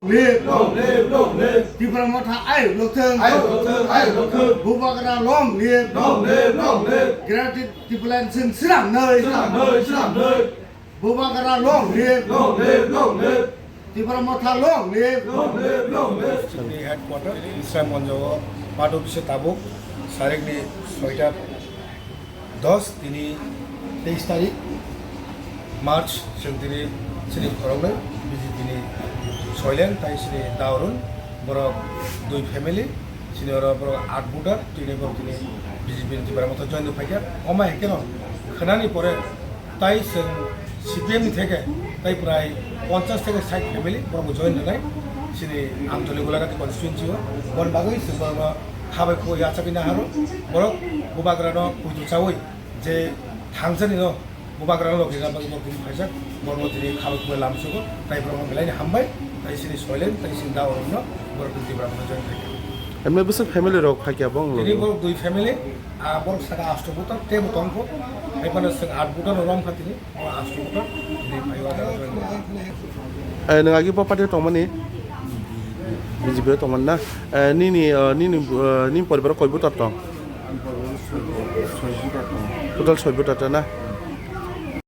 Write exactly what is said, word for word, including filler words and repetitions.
Live! Long live, long live! Tipra Motha ayuk lokthung! Ayuk lokthung, ayuk lokthung! Bubagra long live! Long live, long live! Greater Tipraland chwng swnamnai! Swnamnai, swnamnai! Bubagra long live! Long live, long live! Tipra Motha long live! Long live, long live! Chini headquarter, Israel Monjo, Padu Bise Tabuk, Sarikni soita dos, tini teis tarik March, chwng tini chini khoroknwi B J P ni Soilen tai chini Daorun, borok dui family, chini oro borok aat voter, tini borok tini B J P ni Tipra Motha join phaikha. Omo hai kheno khwnani pore tai chwng C P M ni theke tai prai ponchash theke sait family borok join rwnai chini Amtoli Golaghati constituency o. Bon bagwi chwng borokno khabai khugui yachagwi naharo. Borok Bubagrano puitu chaui je thangjani no Bubagrano logi rwna bagwi borok tini phaijak. Borokno tini khabai khugui lamsugo, tai borokno belai ni hambai. Tai chini Soilen tai chini Daorunno borok tini Tipra Motha join khaikha. Emne bwswk family rok phaikha bo wng tini logi? Borok dui family, ah, borok saka asto voter teibo tongkho. Hai phano chwng aat voter no romkha tini. Eh, nwng agi bo party o tongmani? B J P o tongmani na? Eh, nini, eh, nini, eh, nini poribar o koi voter tong? Total soi voter ta na?